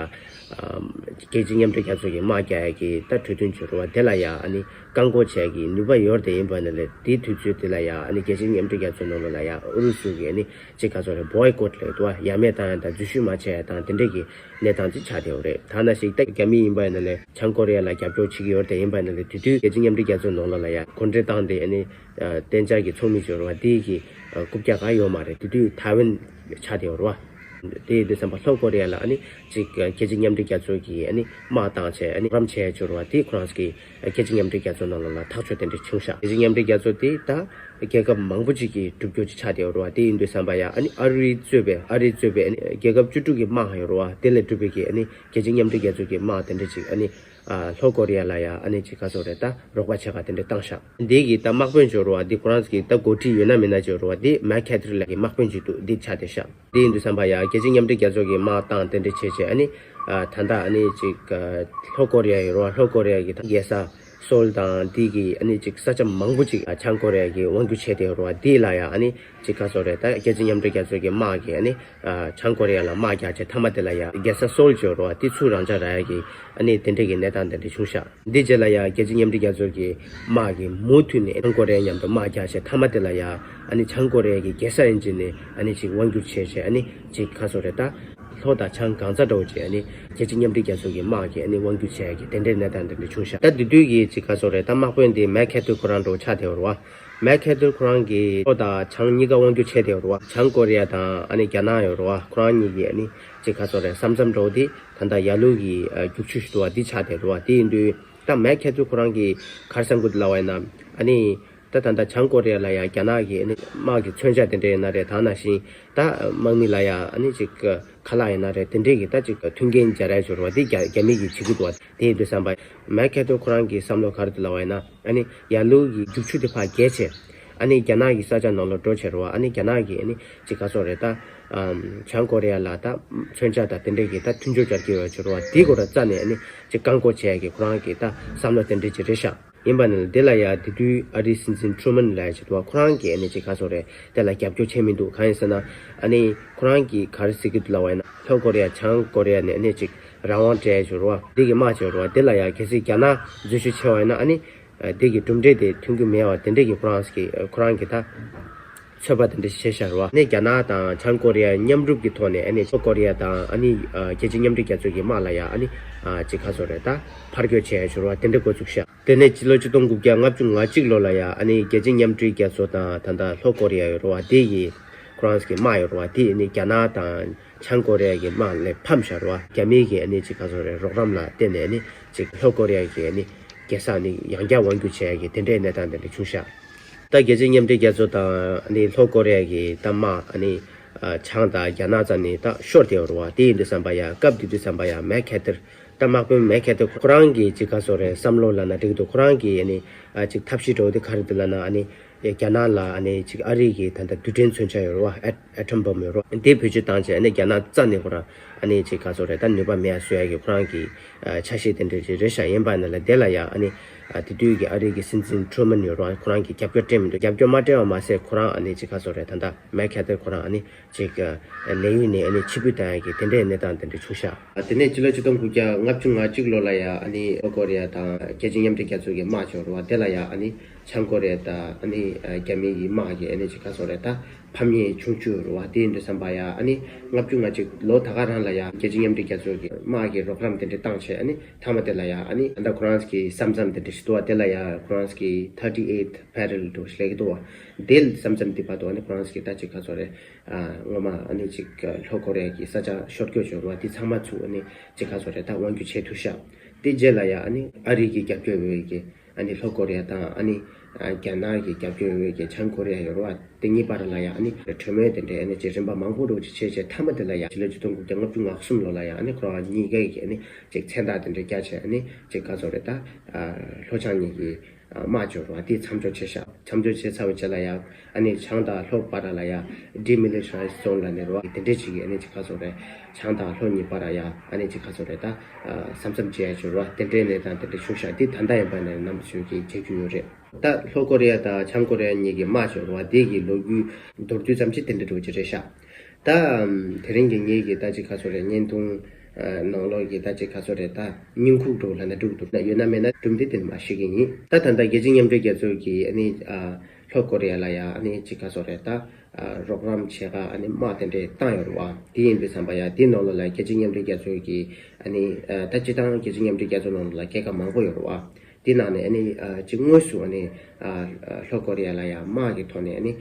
རྒྱལ་སྤྱི་མཉམ་འབྲེལ་རྒྱལ་ཚོགས་ཀྱི་དམག་རྒྱག་ཡ་གི་ད་གྲོས་མཐུན་བྱུང་རེད་བ། དེ་ལ་ཡ་ཨ་ནི་བཀག་འགོག་བྱེད་ཡ་གི་ནུས་པ་ཡོད་དེ་ཡིན་པ་ན་ལས་དེའི་དུས་ཚོད་དེ་ལ་ཡ་ཨ་ནི་རྒྱལ་སྤྱི་མཉམ་འབྲེལ་རྒྱལ་ཚོགས་ནང་ལོགས་ལ་ཡ་ཨུ་རུ་སུ་གི་ཨ་ནི་ཅིག་ག་ཚོད་རེད། བོའི་ཀོཊ་ལབ་འདུག་བ། ཡ་མེད་བཏང་ཡ་དང་འཛུལ་ཞུགས་མ་བྱས་ཡ་དང་དེ་འདྲས་ཀྱི་གནས་སྟངས་ཅིག་ཆགས་བསྡད་ཡོད་རེད། ད་ནང་བཞིན་ད་རྒྱ་མི་ཡིན་པ་ཡིན་ན་ལས་བྱང་ཀོ་རི་ཡ་ལ་རྒྱབ་སྐྱོར་བྱེད་ཀྱི་ཡོད་དེ་ཡིན་པ་ཡིན་ན་ལས་དེ་དུས་རྒྱལ་སྤྱི་མཉམ་འབྲེལ་རྒྱལ་ཚོགས་ནང་ལོགས་ལ་ཡ་གུང་ཁྲན་ཏང་དེ་ཨ་ནི། གཏན་འཇགས་ཀྱི་ཚོགས་མི་ཅིག་ཡོད་རེད་བ། དེ་གི་རྐུབ་བཀྱག་གང་ཡོད་མ་རེད། དེ་དུས་ཐའེ་ཝན་ཆགས་བསྡད་ཡོད་རེད་བ། དེ་ཡིན་དུས་ཙམ་པ་ལྷོ་ཀོ་རི་ཡ་ལ་ཨ་ནི་ཅིག་རྒྱལ་སྤྱི་མཉམ་འབྲེལ་རྒྱལ་ཚོགས་ཀྱིས་ཨ་ནི་དམག་བཏང་བྱས་ཨ་ནི་རོགས་རམ་བྱས་ཡོད་རེད་བ། དེ་ཁོ་རང་ཚོ་གིས་རྒྱལ་སྤྱི་མཉམ་འབྲེལ་རྒྱལ་ཚོགས་ནང་ལོགས་ལ་ཐག་གཅོད་དེ་འདྲ་བྱུང་ཤག་རྒྱལ་སྤྱི་མཉམ་འབྲེལ་རྒྱལ་ཚོགས་དེ་ད་རྒྱལ་ཁབ་མང་པོ་ཅིག་གིས་གྲུབ་རྒྱུ་ཅིག་ཆགས་བསྡད་ཡོད་རེད་བ། དེ་ཡིན་དུས་ཙམ་པ་ཡ་ཨ་ནི་ཨ་རི་གཙོས་པའི་ཨ་རི་གཙོས་པའི་ཨ་ནི་རྒྱལ་ཁབ་བཅུ་དྲུག་གི་དམག་ཡོད་རེད་བ། དེ་ལས་གྲུབ་པའི་གི་ཨ་ནི་རྒྱལ་སྤྱི་མཉམ་འབྲེལ་རྒྱལ་ཚོགས་ཀྱི་དམག་དེ་འདྲ་ཅིག་ཨ་ནི། ཨ་ལྷོ་ཀོ་རི་ཡ་ལ་ཡ་ཨ་ནི་ཅིག་ག་ཚོད་རེད། ད་རོགས་པ་བྱེད་ག་དེ་འདྲ་བཏང་ཤག་འདི་གི་ད་དམག་དཔོན་ཅིག་ཡོད་རེད་བ། འདི་ཁོ་རང་གི་ད་འགོ་ཁྲིད་ཡོད་ན་མེད་ན་ཅིག་ཡོད་རེད་བ། འདི་མེག་ཁེ་ཐུར་ལབ་ཀྱི་དམག་དཔོན་ཅིག་འདུག་འདི་ཆགས་བསྡད་ཤག་འདི་ཡིན་དུས་ཙམ་པ་ཡ་རྒྱལ་སྤྱི་མཉམ་འབྲེལ་རྒྱལ་ཚོགས་ཀྱི་དམག་བཏང་དེ་འདྲ་བྱས་བྱས་ཨ་ནི། ཨ་ད་ལྟ་ཨ་ནི་ཅིག་ཨ་ལྷོ་ཀོ་རི་ཡ་ཡོད་རེད་བ། ལྷོ་ཀོ་རི་ཡ་གི་ད་རྒྱལ་ས་སོལ་དང་འདི་གི་ཨ་ནི་ཅིག་ས་ཆ་མང་པོ་ཅིག་ཨ་བྱང་ཀོ་རི་ཡ་གིས་དབང་བསྒྱུར་བྱས་བསྡད་ཡོད་རེད་བ། འདི་ལ་ཡ་ཨ་ནི། ཅིག་ག་ཚོད་རེད། ད་རྒྱལ་སྤྱི་མཉམ་འབྲེལ་རྒྱལ་ཚོགས་ཀྱི་དམག་གིས་ཨ་ནི་ཨ་བྱང་ཀོ་རི་ཡ་ལ་དམག་རྒྱག་བྱས་མཐའ་མ་དེ་ལ་ཡ་རྒྱལ་ས་སོལ་ཅིག་ཡོད་རེད་བ། དེ་ཚུར་རང་འཇགས་རག་ཡ་གི་ཨ་ནི་དེ་འདྲས་ཀྱི་གནས་སྟངས་དེ་འདྲ་བྱུང་ཤག་འདི་རྗེས་ལ་ཡ་རྒྱལ་སྤྱི་མཉམ་འབྲེལ་རྒྱལ་ཚོགས་ཀྱི་དམག་གིས་མུ་མཐུད་ནས་བྱང་ཀོ་རི་ཡ་མཉམ་དུ་དམག་རྒྱག་བྱས་མཐའ་མ་དེ་ལ་ཡ་ཨ་ནི་བྱང་ཀོ་རི་ཡ་གི་རྒྱལ་ས་ཡིན་གཅིག་ནས་ཨ་ནི་ཅིག་དབང་བསྒྱུར་བྱས་བྱས་ཨ་ནི་ཅིག་ག་ཚོད་རེད། ད་ལྷོ་དང་བྱང་གང་ས་འདྲ་བོ་ཅིག་ཨ་ནི་རྒྱལ་སྤྱི་མཉམ་འབྲེལ་རྒྱལ་ཚོགས་ཀྱི་དམག་གིས་ཨ་ནི་དབང་བསྒྱུར་བྱས་ཡ་གི་དེ་འདྲའི་གནས་སྟངས་དེ་འདྲ་བྱུང་ཤག་ད་དེ་དུས་ཀྱི་ཅིག་ག་ཚོད་རེད། ད་དམག་དཔོན་དེ་མེག་ཁེ་ཐུར་ཁོ་རང་འདྲ་བོ་ཆགས་བསྡད་ཡོད་རེད་བ། མེག་ཁེ་ཐུར་ཁོ་རང་གིས་ལྷོ་དང་བྱང་གཉིས་ཀ་དབང་བསྒྱུར་བྱས་བསྡད་ཡོད་རེད་བ། བྱང་ཀོ་རི་ཡ་དང་ཨ་ནི་རྒྱ་ནག་ཡོད་རེད་བ། ཁོ་རང་གཉིས་ཀྱིས་ཨ་ནི་ཅིག་ག་ཚོད་རེད། ས་མཚམས་འདྲ་བོ་དེ་ད་ལྟ་ཡར་ལུང་གི་ཨ་རྒྱུག་ཆུ་ཞིག་འདུག་བ། དེ་ཆགས་བསྡད་འདུག་བ། དེ་ཡིན་དུས་ད་མེག་ཁེ་ཐུར་ཁོ་རང་གིས་ག་རེ་བསམ་གྱི་འདུག་ལབ་པ་ཡིན་ན། ཨ་ནི་ད་ད་ལྟ་བྱང་ཀོ་རི་ཡ་ལ་ཡ་རྒྱ་ནག་གིས་ཨ་ནི་དམག་གི་མཚོན་ཆ་དེ་འདྲ་ཡིན་ན་རེད། ད་ནང་བཞིན་ད་དམག་མི་ལ་ཡ་ཨ་ནི་ཅིག་ཁ་ལག་ཡིན་ན་རེད། དེ་འདྲས་ཀྱི་ད་ཅིག་མཐུན་རྐྱེན་སྦྱར་ཡ་ཅིག་ཡོད་རེད་བ། དེ་རྒྱ་རྒྱ་མི་གིས་བྱེད་ཀྱི་འདུག་བ། དེ་ཡིན་དུས་ཙམ་པ་མེག་ཁེ་ཐུར་ཁོ་རང་གིས་བསམ་བློ་ག་རེ་འདུག་ལབ་པ་ཡིན་ན། ཨ་ནི་ཡར་ལུང་གི་རྒྱུག་ཆུ་དེ་ཕར་བརྒལ་བྱས། ཨ་ནི་རྒྱ་ནག་གི་ས་ཆ་ནང་ལ་འགྲོ་བྱས་རེད་བ། ཨ་ནི་རྒྱ་ནག་གིས་ཨ་ནི་ཅིག་ག་ཚོད་རེད། ད་ཨམ་བྱང་ཀོ་རི་ཡ་ལ་ད་མཚོན་ཆ་དང་དེ་འདྲས་ཀྱི་ད་མཐུན་སྦྱོར་སྦྱར་གྱི་ཡོད་ཅིག་ཡོད་རེད་བ། དེའི་སྐོར་ལ་རྩ་ནས་ཨ་ནི་ཅིག་བཀག་འགོག་བྱེད་ཡ་གི་ཁོ་རང་གི་ད་བསམ་བློ་དེ་འདྲས་ཅིག་རེད་ཤག་ཡིན་པ་ནི་དེ་ལ་ཡ་དེ་དུས་ཨ་རིའི་སྲིད་འཛིན་ཊུ་རུ་མན་ལབ་ཡ་ཅིག་འདུག་བ། ཁོ་རང་གིས་ཨ་ནི་ཅིག་ག་ཚོད་རེད། དེ་ལ་རྒྱབ་སྐྱོར་བྱས་མི་འདུག་གང་ཡིན་ཟེར་ན། ཨ་ནི་ཁོ་རང་གིས་ག་རེ་ཟེར་གྱི་འདུག་ལབ་པ་ཡིན་ན། ལྷོ་ཀོ་རི་ཡ་བྱང་ཀོ་རི་ཡ་ནས་ཨ་ནི་ཅིག་རང་དབང་སྤྲད་ཡ་ཅིག་ཡོད་རེད་བ། དེ་གི་དམག་ཅིག་ཡོད་རེད་བ། དེ་ལ་ཡ་གལ་སྲིད་རྒྱ་ནག་འཛུལ་ཞུགས་བྱས་པ་ཡིན་ན། ཨ་ནི་དེ་གི་གྲུབ་འབྲས་དེ་ཐོན་གྱི་མེད་པ་དེ་འདྲས་ཀྱི་ཁོ་རང་གི་ཁོ་རང་གི་ད་ཚོད་དཔག་དེ་འདྲས་བྱས་བཞག་རེད་བ། ཨ་ནི་རྒྱ་ནག་དང་བྱང་ཀོ་རི་ཡ་མཉམ་རུབ་ཀྱི་ཐོག་ནས་ཨ་ནི་ལྷོ་ཀོ་རི་ཡ་དང་ཨ་ནི་ཨ་རྒྱལ་སྤྱི་མཉམ་འབྲེལ་རྒྱལ་ཚོགས་ཀྱི་དམག་ལ་ཡ་ཨ་ནི་ཨ་ཅིག་ག་ཚོད་རེད། ད་ཕར་སྐྱོད་བྱས་བཞག་རེད་བ། དེ་འདྲས་འགོ་བཙུགས་ཤག་དེ་ནས་སྤྱི་ལོ་ཆིག་སྟོང་དགུ་བརྒྱ་ལྔ་བཅུ་ང་གཅིག་ལོ་ལ་ཡ་ཨ་ནི་རྒྱལ་སྤྱི་མཉམ་འབྲེལ་རྒྱལ་ཚོགས་དང་ད་ལྟ་ལྷོ་ཀོ་རི་ཡ་ཡོད་རེད་བ། དེ་ཡི་ ཁོ་རང་གི་དམག་ཡོད་རེད་བ། དེ་ནི་རྒྱ་ནག་དང་བྱང་ཀོ་རི་ཡ་གི་དམག་ལས་ཕམ་བཞག་རེད་བ། རྒྱ་མི་གི་ནི་ཅིག་ག་ཚོད་རེད། རོགས་རམ་ལ་བརྟེན་ནས་ནི་ཅིག་ལྷོ་ཀོ་རི་ཡ་གི་ནི་རྒྱལ་ས་ནི་ཡང་བསྐྱར་དབང་སྒྱུར་བྱེད་ཡ་གི་དེ་འདྲའི་གནས་སྟངས་དེ་འདྲ་བྱུང་ཤག་ད་རྒྱལ་སྤྱིའི་མཉམ་འབྲེལ་རྒྱལ་ཚོགས་དང་ནི་ལྷོ་ཀོ་རི་ཡ་གི་ད་དམག་ནི་བྱང་དང་རྒྱ་ནག་རྩ་ནི་ད་ཤོར་བསྡད་ཡོད་རེད་བ། དེ་ཡིན་དུས་ཙམ་པ་ཡ་སྐབས་དེ་དུས་ཙམ་པ་ཡ་མེག་ཁེ་ཐེར། ད་དམག་དཔོན་མེག་ཁེ་ཐེར་ཁོ་རང་གི་ཅིག་ག་ཚོད་རེད། བསམ་བློ་ལབ་ན་འགྲིག་འདུག་ཁོ་རང་གི་ཨ་ནི་ཨ་ཅིག་ཐབས་ཤེས་འདྲ་བོ་དེ་ག་རེ་འདུག་ལབ་ན། ཨ་ནི་རྒྱ་ནག་ལ་ཨ་ནི་ཅིག་ཨ་རི་གི་ད་ལྟ་རྡུལ་ཕྲན་མཚོན་ཆ་ཡོད་རེད་བ། ཨེ་ཨེ་ཊོམ་བོམ་ཡོད་རེད་བ། དེ་བེད་སྤྱོད་བཏང་བྱས་ཨ་ནི་རྒྱ་ནག་རྩ་ནས་ཁོ་རང་ཨ་ནི་ཅིག་ག་ཚོད་རེད། ད་ནུས་པ་མེད་ཡ་བཟོ་ཡ་གི་ཁོ་རང་གི་ཨ་ཆ་ཤས་དེ་འདྲ་ཅིག་རེད་ཤག་ཡིན་པ་ན་ལ་དེ་ལ་ཡ་ཨ་ནི་ཨ་དེ་དུས་ཀྱི་ཨ་རི་གི་སྲིད་འཛིན་ཊུ་རུ་མན་ཡོད་རེད་བ། ཁོ་རང་གི་རྒྱབ་སྐྱོར་སྤྲད་མི་འདུག་རྒྱབ་སྐྱོར་མ་སྤྲད་པ་མ་ཟད་ཁོ་རང་ཨ་ནི་ཅིག་ག་ཚོད་རེད། ད་ལྟ་མེག་ཁེ་ཐེར་ཁོ་རང་ཨ་ནི་ཅིག་ལས་ཡུལ་ནས་ཨ་ནི་ཕྱིར་འབུད་བཏང་ཡ་གི་དེ་འདྲའི་གནས་སྟངས་དེ་འདྲ་བྱུང་ཤག་དེ་ནས་ཕྱི་ལོ་ཆིག་སྟོང་དགུ་བརྒྱ་ལྔ་བཅུ་ང་གཅིག་ལོ་ལ་ཡ་ཨ་ནི་ལྷོ་ཀོ་རི་ཡ་དང་རྒྱལ་སྤྱིའི་མཉམ་འབྲེལ་རྒྱལ་ཚོགས་ཀྱི་དམག་ཅིག་ཡོད་རེད་བ། དེ་ལ་ཡ་ཨ་ནི་བྱང་ཀོ་རི་ཡ་དང་ཨ་ནི་རྒྱ་མི་གི་དམག་གི་ཨ་ནི་ཅིག་ག་ཚོད་རེད། ད་ཕམ་ཉེས་བྱུང་བཅུག་ཡོད་རེད་བ། དེ་ཡིན་དུས་ཙམ་པ་ཡ་ཨ་ནི་ལྔ་བཅུ་ང་གཅིག་ལོ་ད་ག་རང་ལ་ཡ་རྒྱལ་སྤྱིའི་མཉམ་འབྲེལ་རྒྱལ་ཚོགས་ཀྱི་དམག་གི་རོགས་རམ་དེ་འདྲ་བཏང་བྱས་ཨ་ནི་མཐའ་མ་དེ་ལ་ཡ་ཨ་ནི་ད་ལྟ་ཁོ་རང་གི་ས་མཚམས་དེ་འདྲ་ཞིག་འདུག་བ། དེ་ལ་ཡ་ཁོ་རང་གི་ཐར་ཊི་ཨེཊ་བྷེ་རེལ་འདྲ་བོ་ཞིག་སླེབས་ཀྱི་འདུག་བ། དེ་ས་མཚམས་དེ་བར་དུ་ཨ་ནི་ཁོ་རང་གི་ད་ཅིག་ག་ཚོད་རེད། ཨ་སྔོན་མ་ཨ་ནི་ཅིག་ལྷོ་ཀོ་རི་ཡ་གི་ས་ཆ་ཤོར་སྐྱོད་བྱུང་བ་དེ་ཚང་མ་ཚུར་ཨ་ནི་ཅིག་ག་ཚོད་རེད། ད་དབང་སྒྱུར་བྱེད་ཐུབ་ཤག་དེ་རྗེས་ལ་ཡ་ཨ་ནི་ཨ་རི་གི་རྒྱབ་སྐྱོར་ཡོད་པའི་གི་ཨ་ནི་ལྷོ་ཀོ་རི་ཡ་དང་ཨ་ནི་ཨ་རྒྱ་ནག་གི་རྒྱབ་སྐྱོར་ཡོད་པའི་གི་བྱང་ཀོ་རི་ཡ་ཡོད་རེད་བ། དེ་གཉིས་བར་ལ་ཡ་ཨ་ནི་གྲོས་མོལ་དེ་འདྲའི་ཨ་ནི་ཅིག་རིམ་པ་མང་པོ་འདྲ་བོ་ཅིག་བྱས་བྱས་མཐའ་མ་དེ་ལ་ཡ་ཕྱི་ལོ་ཆིག་སྟོང་དགུ་བརྒྱ་ལྔ་བཅུ་ང་གསུམ་ལོ་ལ་ཡ་ཨ་ནི་ཁོ་རང་གཉིས་ཀའི་གི་ཨ་ནི་ཅིག་མཚན་རྟགས་དེ་འདྲ་བརྒྱབ་བྱས་ཨ་ནི་ཅིག་ག་ཚོད་རེད། ད་ལྷོ་བྱང་གཉིས་ཀྱི་དམག་སྦྱོར་བ་དེ་མཚམས་འཇོག་བྱས་ཤག་མཚམས་འཇོག་བྱས་ཚར་བའི་རྗེས་ལ་ཡང་ཨ་ནི་བྱང་དང་ལྷོ་བར་ལ་ཡང་ཌི་མི་ལི་ཊ་རའི་ཛི་ཛོན་ལབ་ནས་རེད་བ། དེ་འདྲས་ཅིག་གི་ཨ་ནི་ཅིག་ག་ཚོད་རེད། བྱང་དང་ལྷོ་གཉིས་བར་ལ་ཡང་ཨ་ནི་ཅིག་ག་ཚོད་རེད། ད་ས་མཚམས་བཅད་ཡ་སྦྱོར་བ་དེ་འདྲའི་གནས་སྟངས་དེ་འདྲ་བྱུང་ཤག་དེ་ད་ལྟ་ཡིན་པ་ནས་རྣམ་པ་ཚོས་ཀྱིས་མཇལ་རྒྱུ་ཡོད་རེད། ད་ལྷོ་ཀོ་རི་ཡ་དང་བྱང་ཀོ་རི་ཡ་གཉིས་ཀྱི་དམག་སྦྱོར་བ་དེ་གི་ལོ་རྒྱུས་མདོར་བསྡུས་ཙམ་ཅིག་དེ་འདྲ་འདྲ་བོ་ཅིག་རེད་ཤག་ད་དེ་རིང་གི་ངེད་ཀྱི་ད་ཅིག་ག་ཚོད་རེད། བརྙན་ཐུང་ནང་ལོགས་ཀྱི་ད་ཅིག་ག་ཚོད་རེད། ད་སྙིང་ཁུག་འདྲ་བོ་ལབ་ན་འགྲིག་འདུག་ན་ཡོད་ན་མེད་ན་གྲུབ་འདི་དེ་མ་ཤེས་ཀྱི་ཡིན། ད་ད་ལྟ་རྒྱལ་སྤྱིའི་མཉམ་འབྲེལ་རྒྱལ་ཚོགས་ཀྱིས་ཨ་ནི་ལྷོ་ཀོ་རི་ཡ་ལ་ཡ་ཨ་ནི་ཅིག་ག་ཚོད་རེད། ད་རོགས་རམ་བྱེད་ག་ཨ་ནི་དམག་དེ་འདྲས་བཏང་ཡོད་རེད་བ། དེ་ཡིན་དུས་ཙམ་པ་ཡ་དེའི་ནང་ལོགས་ལ་རྒྱལ་སྤྱིའི་མཉམ་འབྲེལ་རྒྱལ་ཚོགས་ཀྱིས་ཨ་ནི་ད་སྤྱིར་བཏང་རྒྱལ་སྤྱིའི་མཉམ་འབྲེལ་རྒྱལ་ཚོགས་ནང་ལོགས་ལ་རྒྱལ་ཁབ་མང་པོ་ཡོད་རེད་བ། དེ་ནང་ནས་ཨ་ནི་ཅིག་དངོས་སུ་ཨ་ནི་ལྷོ་ཀོ་རི་ཡ་ལ་ཡ་དམག་གི་ཐོག་ནས་ཨ་ནི་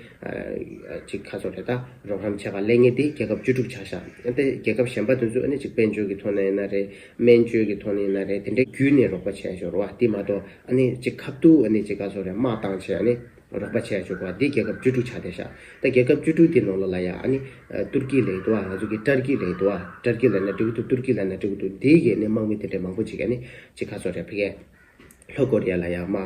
ཅིག་ག་ཚོད་རེད། ད་རོགས་རམ་བྱེད་ག་སླེབས་མཁན་དེ་རྒྱལ་ཁབ་བཅུ་དྲུག་ཆགས་ཤག་དེ་རྒྱལ་ཁབ་གཞན་པ་དེ་ཚོ་ཨ་ནི་ཅིག་དཔལ་འབྱོར་གྱི་ཐོག་ནས་ཡིན་ན་རེད། སྨན་བཅོས་ཀྱི་ཐོག་ནས་ཡིན་ན་རེད། དེ་འདྲའི་བརྒྱུད་ནས་རོགས་པ་བྱས་ཡོད་རེད་བ། དེ་མ་གཏོགས་ཨ་ནི་ཅིག་ཁ་ཐུག་ཨ་ནི་ཅིག་ག་ཚོད་རེད། དམག་བཏང་བྱས་ཨ་ནི་རོགས་པ་བྱས་ཡོད་རེད་བ། དེ་རྒྱལ་ཁབ་བཅུ་དྲུག་ཆགས་བསྡད་ཤག་ད་རྒྱལ་ཁབ་བཅུ་དྲུག་དེ་ནང་ལོགས་ལ་ཡ་ཨ་ནི་ཏུར་ཀི་ལབ་ཀྱི་འདུག་བ། ང་ཚོ་གི་ཏར་ཀི་ལབ་ཀྱི་འདུག་བ། ཏར་ཀི་ལབ་ན་འགྲིག་གི་འདུག་ཏུར་ཀི་ལབ་ན་འགྲིག་གི་འདུག་དེ་གི་ཨ་ནི་དམག་མི་དེ་འདྲའི་མང་པོ་ཅིག་ཨ་ནི་ཅིག་ག་ཚོད་རེད། ཕ་གིའི་ལྷོ་ཀོ་རི་ཡ་ལ་ཡ་དམག་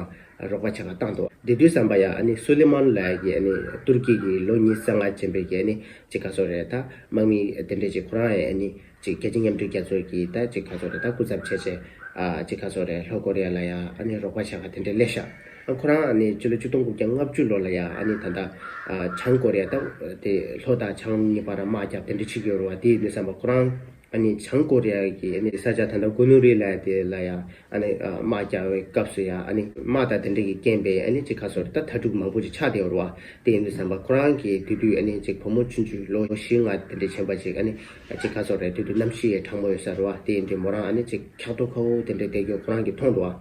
རོགས་པ་བྱེད་ག་བཏང་འདུག་དེ་དུས་ཙམ་པ་ཡ་ཨ་ནི་སུ་ལི་མན་ལབ་ཡ་གི་ཨ་ནི་ཏུར་ཀི་གི་ལོ་ཉི་ཤུ་རྩ་ལྔ་ཅན་པའི་གི་ཨ་ནི་ཅིག་ག་ཚོད་རེད། ད་དམག་མི་དེ་འདྲས་ཅིག་ཁོ་རང་ཡ་ཨ་ནི་ཅིག་རྒྱལ་སྤྱིའི་མཉམ་འབྲེལ་རྒྱལ་ཚོགས་ཀྱི་ད་ཅིག་ག་ཚོད་རེད། ད་སྐུ་ཚབ་བྱས་བྱས་ཨ་ཅིག་ག་ཚོད་རེད། ལྷོ་ཀོ་རི་ཡ་ལ་ཡ་ཨ་ནི་རོགས་པ་བྱེད་ག་དེ་འདྲས་སླེབས་ཤག་ཨ་ཁོ་རང་ཨ་ནི་ཕྱི་ལོ་ཆིག་སྟོང་དགུ་བརྒྱ་ལྔ་བཅུ་ལོ་ལ་ཡ་ཨ་ནི་ད་ལྟ་ཨ་བྱང་ཀོ་རི་ཡ་ད་དེ་ལྷོ་དང་བྱང་གཉིས་བར་དམག་རྒྱབ་དེ་འདྲས་བྱེད་ཀྱི་ཡོད་རེད་བ། དེ་ཡིན་དུས་ཙམ་པ་ཁོ་རང་ཨ་ནི་བྱང་ཀོ་རི་ཡ་གི་ཨ་ནི་ས་ཆ་ད་ལྟ་གུ་ནུ་རི་ལབ་ཡ་དེ་ལ་ཡ་ཨ་ནི་ཨ་དམག་རྒྱག་པའི་སྐབས་སུ་ཡ་ཨ་ནི་དམག་དང་དེ་འདྲ་གི་རྐྱེན་པས་ཨ་ནི་ཅིག་ག་ཚོད་རེད། ད་ཐ་གྲུ་མང་པོ་ཅིག་ཆག་བསྡད་ཡོད་རེད་བ། དེ་ཡིན་དུས་ཙམ་པ་ཁོ་རང་གིས་དེ་དུས་ཨ་ནི་ཅིག་བུ་མོ་ཆུང་ཆུང་ལོ་བཞི་ལྔ་དེ་འདྲ་ཆེན་པོ་ཅིག་ཨ་ནི་ཅིག་ག་ཚོད་རེད། དེ་དུས་གནམ་གཤིས་ཡང་གྲང་མོ་ཡོད་ས་རེད་བ། དེ་ཡིན་དུས་མོ་རང་ཨ་ནི་ཅིག་འཁྱག་ཏོ་ཁ་བོ་དེ་འདྲ་བསྡད་རྒྱུ་ཁོ་རང་གིས་མཐོང་འདུག་བ།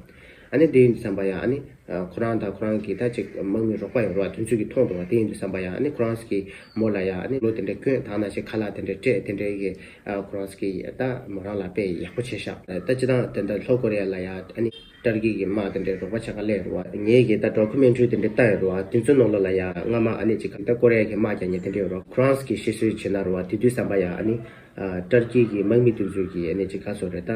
ཨ་ནི་དེ་ཡིན་དུས་ཙམ་པ་ཡ་ཨ་ནི་ཁོ་རང་དང་ཁོ་རང་གི་ད་ཅིག་དམག་མི་རོགས་པ་ཡོད་རེད་བ། དེ་ཚོས་ཀྱིས་མཐོང་འདུག་བ། དེ་ཡིན་དུས་ཙམ་པ་ཡ་ཨ་ནི་ཁོ་རང་གིས་མོ་ལ་ཡ་ཨ་ནི་ལོ་དེ་འདྲ་གྱོན་དང་ན་ཞིག་ཁ་ལག་དེ་འདྲ་སྤྲད་དེ་འདྲ་གི་ཨ་ཁོ་རང་གིས་ད་མོ་རང་ལ་དཔེ་ཡག་པོ་བྱས་ཤག་ད་སྤྱིར་བཏང་དེ་འདྲ་ལྷོ་ཀོ་རི་ཡ་ལ་ཡ་ཨ་ནི་ཏར་ཀི་གི་དམག་དེ་འདྲའི་རོགས་པ་བྱེད་ག་སླེབས་རེད་བ། ངས་གི་ད་ཌོ་ཀུ་མེན་ཊ་རི་དེ་འདྲ་བལྟས་ཡོད་རེད་བ། དེ་ཚོའི་ནང་ལོགས་ལ་ཡ་སྔ་མ་ཨ་ནི་ཅིག་ད་ཀོ་རི་ཡ་གི་དམག་རྒྱག་མཁན་དེ་འདྲ་ཡོད་རེད་བ། ཁོ་རང་གིས་ཤེས་སྲོལ་བྱས་ན་རེད་བ། དེ་དུས་ཙམ་པ་ཡ་ཨ་ནི་ཨ་ཏར་ཀི་གི་དམག་མི་དེ་ཚོ་གིས་ཨ་ནི་ཅིག་ག་ཚོད་རེད། ད་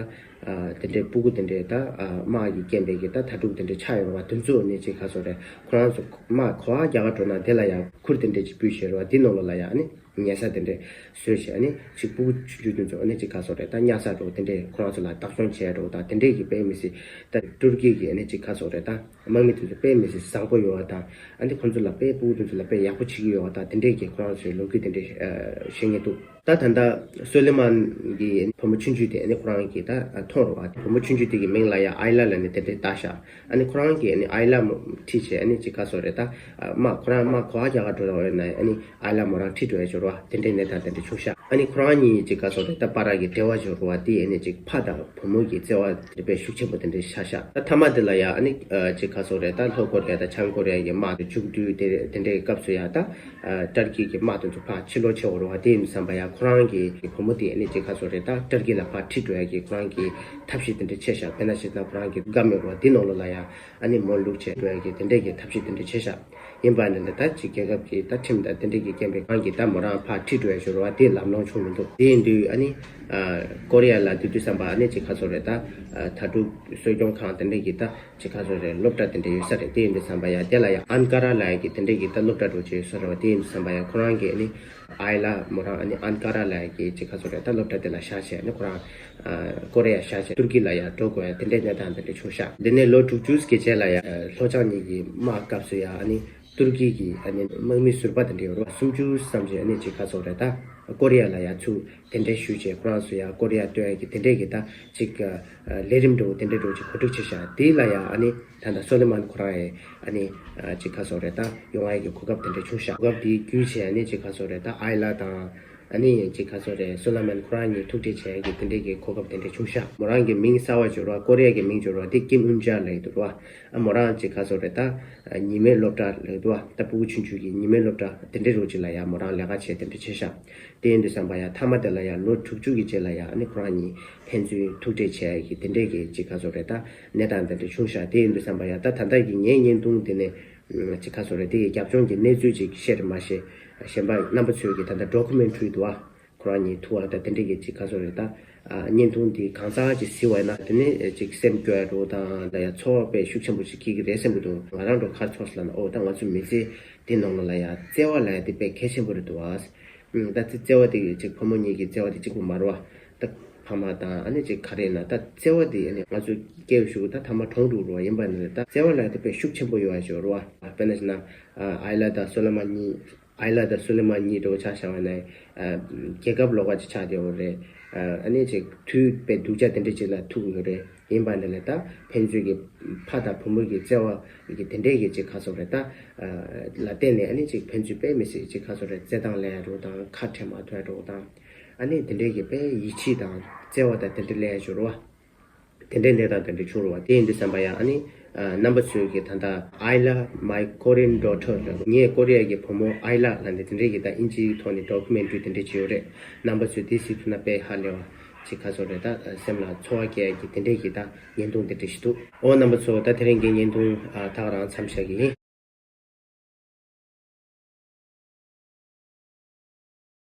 ཨ་དེ་འདྲའི་སྤུ་གུ་དེ་འདྲའི་ད་ཨ་དམག་གི་རྐྱེན་པས་གི་ད་ཐ་གྲུ་དེ་འདྲ་ཆག་ཡོད་རེད་བ། དེ་ཚོ་ཨ་ནི་ཅིག་ག་ཚོད་རེད། ཁོ་རང་ཚོ་དམག་ག་པར་རྒྱག་ག་འགྲོ་ན་དེ་ལ་ཡ་ཁུར་དེ་འདྲ་ཅིག་ཕུད་བྱས་རེད་བ། དེ་ནང་ལོགས་ལ་ཡ་ཨ་ནི་ཉལ་ས་དེ་འདྲ་བཟོས་བྱས་ཨ་ནི་ཅིག་སྤུ་གུ་ཆུང་ཆུང་དེ་ཚོ་ཨ་ནི་ཅིག་ག་ཚོད་རེད། ད་ཉལ་ས་འདྲ་བོ་དེ་འདྲས་ཁོ་རང་ཚོ་ལ་བདག་སྐྱོང་བྱས་འདྲ་བོ་དང་དེ་འདྲས་ཀྱི་དཔེ་མི་སྲིད། ད་ཏུར་ཀི་གི་ཨ་ནི་ཅིག་ག་ཚོད་རེད། ད་དམག་མི་དེ་ཚོ་དཔེ་མི་སྲིད་བཟང་པོ་ཡོད་པ་དང་ཨ་ནི་ཁོ་ཚོ་ལ་དཔེ་སྤུ་གུ་དེ་ཚོ་ལ་དཔེ་ཡག་པོ་བྱེད་ཀྱི་ཡོད་པ་དང་དེ་འདྲས་ཀྱི་ཁོ་རང་ཚོའི་ལོ་རྒྱུས་དེ་འདྲས་ཨ་ཤེས་ཀྱི་འདུག་ད་ད་ལྟ་སོ་ལི་མན་གྱི་བུ་མོ་ཆུང་ཆུང་དེ་ཨ་ནི་ཁོ་རང་གིས་ད་མཐོང་རེད་བ། བུ་མོ་ཆུང་ཆུང་དེ་གི་མིང་ལ་ཡ་ཨའི་ལ་ལབ་ནས་དེ་འདྲས་བཏགས་ཤག་ཨ་ནི་ཁོ་རང་གིས་ཨ་ནི་ཨའི་ལ་མོ་ཁྲིད་བྱས་ཨ་ནི་ཅིག་ག་ཚོད་རེད། ད་དམག་ཁོ་རང་དམག་ག་པར་རྒྱག་ག་འགྲོ་ཡོད་ན་ཨ་ནི་ཨའི་ལ་མོ་རང་ཁྲིད་འགྲོ་ཡ་ཅིག་ བ་དེ་འདྲའི་གནས་སྟངས་དེ་འདྲ་བྱུང་ཤག་ཨ་ནི་ཁོ་རང་གཉིས་ཀྱི་ག་ཟེར་དགོས་རེད་ད་བར་གྱི་འབྲེལ་བ་ཟེར་བ་དེ་ཨ་ནི་ཅིག་ཕ་དང་བུ་མོ་གི་བརྩེ་བ་དེ་དཔེ་ཤུགས་ཆེན་པོ་དེ་འདྲ་ཆགས་ཤག་ད་མཐའ་མ་དེ་ལ་ཡ་ཨ་ནི་ཅིག་ག་ཟེར་དགོས་རེད་ད་ལྷོ་ཀོ་རི་ཡ་དང་བྱང་ཀོ་རི་ཡ་གི་དམག་དེ་མཇུག་བསྡུས་དེ་དེ་འདྲའི་སྐབས་སུ་ཡ་ད་ཏར་ཀི་གི་དམག་དེ་ཚོ་ཕར་ཕྱིར་ལོག་བྱེད་དགོས་རེད་བ། དེ་ཡིན་དུས་ཙམ་པ་ཡ་ཁོ་རང་གི་བུ་མོ་དེ་ཨ་ནི་ཅིག་ག་ཟེར་དགོས་རེད་ད་ཏར་ཀི་ལ་ཕར་ཁྲིད་འགྲོ་ཡ་གི་ཁོ་རང་གི་ཐབས་ཤེས་དེ་འདྲ་བྱས་ཤག་དཔེར་ན་བཤད་ན་ཁོ་རང་གི་སྒམ་ཡོད་རེད་བ། དེ་ནང་ལོགས་ལ་ཡ་ཨ་ནི་མོ་བླུགས་བྱས་འགྲོ་ཡ་གི་དེ་འདྲས་ཀྱི་ཐབས་ཤེས་དེ་འདྲ་བྱས་ཤག་ཡིན་པ་ནི་འདི་ལྟར་ཅིག་རྒྱལ་ཁབ་ཀྱི་ད་ཁྲིམས་དང་དེ་འདྲས་ཀྱི་རྐྱེན་པས་ཁོ་རང་གིས་ད་མོ་རང་ཕར་ཁྲིད་འགྲོ་ཡ་ཞུ་རེད་བ། དེ་ལམ་ལྷོང་བྱུང་མི་འདུག་དེ་ཡིན་དུས་ཨ་ནི་ཨ་ཀོ་རི་ཡ་ལ་དེ་དུས་ཙམ་པ་ཨ་ནི་ཅིག་ག་ཟེར་དགོས་རེད་ད་ཨ་ད་ཕྲུག་གསོ་སྐྱོང་ཁང་དེ་འདྲས་ཀྱི་ད་ཅིག་ག་ཟེར་དགོས་རེད་སློབ་གྲྭ་དེ་འདྲས་ཡོད་ས་རེད། དེ་ཡིན་དུས་ཙམ་པ་ཡ་དེ་ལ་ཡ་ཨན་ཀ་ར་ལབ་ཡ་གི་དེ་འདྲས་ཀྱི་ད་སློབ་གྲྭ་འདྲ་བོ་ཅིག་ཡོད་ས་རེད་བ། དེ་ཡིན་དུས་ཙམ་པ་ཡ་ཁོ་རང་གིས་ཨ་ནི་ཨའི་ལ་མོ་རང་ཨ་ནི་ཨན་ཀ་ར་ལབ་ཡ་གི་ཅིག་ག་ཟེར་དགོས་རེད་ད་སློབ་གྲྭ་དེ་ལ་བཞག་བྱས་ཨ་ནི་ཁོ་རང་ཨ་ཀོ་རི་ཡ་བཞག་བྱས་ཏུར་ཀི་ལ་ཡ་འགྲོ་དགོས་ཡ་དེ་འདྲའི་གནས་སྟངས་དེ་འདྲ་བྱུང་ཤག་དེ་ནས་ལོ་དྲུག་ཅུ་ཙམ་གྱི་རྗེས་ལ་ཡ་ལྷོ་བྱང་གཉིས་ཀྱི་དམག་སྐབས་སུ་ཡ་ཨ་ནི་ཏུར་ཀི་གི་ཨ་ནི་དམག་མི་ཟུར་པ་དེ་འདྲ་ཡོད་རེད་བ། སུམ་ཅུ་ཙམ་ཞིག་ཨ་ནི་ཅིག་ག་ཟེར་དགོས་རེད་ད་ཀོ་རི་ཡ་ལ་ཡ་ཚུར་གདན་འདྲེན་ཞུས་བྱས་ཁོ་རང་ཚོ་ཡ་ཀོ་རི་ཡ་སྟོན་ཡ་གི་དེ་འདྲས་ཀྱི་ད་ཅིག་ལས་རིམ་འདྲ་བོ་དེ་འདྲས་འདྲ་བོ་ཅིག་གོ་སྒྲིག་བྱས་ཤག་དེ་ལ་ཡ་ཨ་ནི་ད་ལྟ་སོ་ལེ་མན་ཁོ་རང་ཡ་ཨ་ནི་ཅིག་ག་ཟེར་དགོས་རེད་ད་ཡོང་ཡ་གི་གོ་སྐབས་དེ་འདྲས་བྱུང་ཤག་གོ་སྐབས་དེ་བརྒྱུད་བྱས་ཨ་ནི་ཅིག་ག་ཟེར་དགོས་རེད་ད་ཨའི་ལ་དང་ཨ་ནི་ཅིག་ག་ཟེར་དགོས་རེད་སོ་ལེ་མན་ཁོ་རང་གཉིས་ཐུག་འཕྲད་བྱས་ཡ་གི་དེ་འདྲས་ཀྱི་གོ་སྐབས་དེ་འདྲས་བྱུང་ཤག་མོ་རང་གི་མིང་གསར་པ་བརྗོད་རོགས་ཀོ་རི་ཡ་གི་མིང་བརྗོད་རོགས་དེ་ཀིམ་ཨུན་ཇཱ་ལབ་ཡོད་རེད་བ། ཨ་མོ་རང་ཅིག་ག་ཟེར་དགོས་རེད་ད། ཉི་མའི་སློབ་གྲྭ་ལབ་འདུག་བ། ད་ཕྲུ་གུ་ཆུང་ཆུང་གི་ཉི་མའི་སློབ་གྲྭ་དེ་འདྲའི་རོགས་ཅིག་ལ་ཡ་མོ་རང་ལས་ཀ་བྱས་དེ་འདྲ་བྱས་ཤག་དེ་ཡིན་དུས་ཙམ་པ་ཡ་མཐའ་མ་དེ་ལ་ཡ་ལོ་དྲུག་ཅུ་གི་རྗེས་ལ་ཡ་ཨ་ནི་ཁོ་རང་གཉིས་ཕན་ཚུན་ཐུག་འཕྲད་བྱས་ཡ་གི་དེ་འདྲའི་གི་ཅིག་ག་ཟེར་དགོས་རེད་ད་གནས་སྟངས་དེ་འདྲ་བྱུང་ཤག་དེ་ཡིན་དུས་ཙམ་པ་ཡ་ད་ད་ལྟ་གི་ངའི་བརྙན་ཐུང་དེ་ནས་ཅིག་ག་ཟེར་དགོས་རེད་དེ་གི་རྒྱབ་ལྗོངས་ཀྱི་གནས་ཚུལ་ཅིག་བཤད་རེད་མ་ཤེས། གཞན་པ་རྣམ་པ་ཚོས་གི་ད་ལྟ་ཌོ་ཀུ་མེན་ཊ་རི་འདུག་བ། ཁོ་རང་གཉིས་ཐུག་པ་དང་དེ་འདྲ་གི་ཅིག་ག་ཟེར་དགོས་རེད་ད། ཨ་བརྙན་ཐུང་འདི་གང་ཟག་ཅིག་གཟིགས་པ་ཡིན་ན་དེ་ནས་ཅིག་སེམས་སྐྱོ་ཡ་འདྲ་བོ་དང་ད་ཡ་ཚོར་བ་དཔེ་ཤུགས་ཆེན་པོ་ཅིག་སྐྱེ་གི་རེད་བསམ་གི་འདུག་ང་རང་འདྲ་བོ་ག་རེ་ཚོར་སོང་ལབ་ན་ཨོ་ད་ང་ཚོའི་མི་ཚེ་འདི་ནང་ལ་ལ་ཡ་བརྩེ་བ་ལབ་ཡ་འདི་དཔེ་གལ་ཆེན་པོ་རེད་འདུག་ཨ། ད་བརྩེ་བ་དེ་ཅིག་ཕོ་མོ་གཉིས་ཀྱི་བརྩེ་བ་དེ་གཅིག་པུ་མ་རེད་བ། ད་ཕ་མ་དང་ཨ་ནི་ཅིག་ག་རེ་ཡིན་ན་ད་བརྩེ་བ་དེ་ཨ་ནི་ང་ཚོ་སྐྱེ་བའི་གཞུག་གུ་ད་ཐ་མ་གྲོངས་འགྲོ་རེད་བ། ཡིན་པ་ནི་ད་བརྩེ་བ་ལབ་ཡ་དེ་དཔེ་ཤུགས་ཆེན་པོ་ཡོད་ཡ་ཅིག་ཡོད་རེད་བ། དཔེར་ན་བྱས་ན་ཨའི་ལ་དང་སོ་ལེ་མན་གཉིས། ཨའི་ལ་དང་སུ་ལེ་མན་གཉིས་འདྲ་བོ་ཆ་བཞག་པ་ན། རྒྱལ་ཁབ་ལོགས་ཀ་ཅིག་ཆགས་བསྡད་ཡོད་རེད། ཨ་ནི་ཅིག་དུས་དཔེ་སྡུག་ཅག་དེ་འདྲ་ཅིག་ལ་ཐུག་ཡོད་རེད། ཡིན་པ་འདྲ་ལས་ད་ཕན་ཚུན་གྱི་ཕ་དང་བུ་མོ་གི་བརྩེ་བ་གི་དེ་འདྲས་ཀྱི་ཅིག་ག་ཟེར་དགོས་རེད་ད། ལ་བརྟེན་ནས་ཨ་ནི་ཅིག་ཕན་ཚུན་དཔེ་མི་སྲིད་ཅིག་ག་ཟེར་དགོས་རེད་བརྩེ་དང་ལབ་ཡ་འདྲ་བོ་དང་ཁ་བྲལ་མ་ཐུབ་ཡ་འདྲ་བོ་དང་། ཨ་ནི་དེ་འདྲས་ཀྱི་དཔེ་ཡིད་ཆེས་དང་བརྩེ་བ་དང་དེ་འདྲ་ལབ་ཡ་ཅིག་ཡོད་རེད་བ། དེ་འདྲའི་གནས་སྟངས་དེ་འདྲ་བྱུང་རེད་བ། དེ་ཡིན་དུས་ཙམ་པ་ཡ་ཨ་ནི་རྣམ་པ་ཚོས་ཀྱི་ད་ལྟ་I love my Korean daughter ལབ་ངའི་ཀོ་རི་ཡ་གི་བུ་མོ་ཨའི་ལ་ལབ་ནས་དེ་འདྲའི་གི་ད་ཨིན་ཇིའི་ཐོག་ནས་ཌོ་ཀུ་མེན་ཊ་རི་དེ་འདྲ་བྱས་ཡོད་རེད། རྣམ་པ་ཚོས་དེ་གཟིགས་ཐུབ་ན་དཔེ་ཧ་ལས་པ་ཅིག་ག་ཟེར་དགོས་རེད་ད་སེམས་ལ་ཚོར་བ་སྐྱེ་ཡ་གི་དེ་འདྲའི་གི་ད་བརྙན་ཐུང་དེ་འདྲ་ཞིག་འདུག་ཨོ་རྣམ་པ་ཚོ་ད་དེ་རིང་གི་བརྙན་ཐུང་ད་ག་རང་མཚམས་བཞག་གི་ཡིན།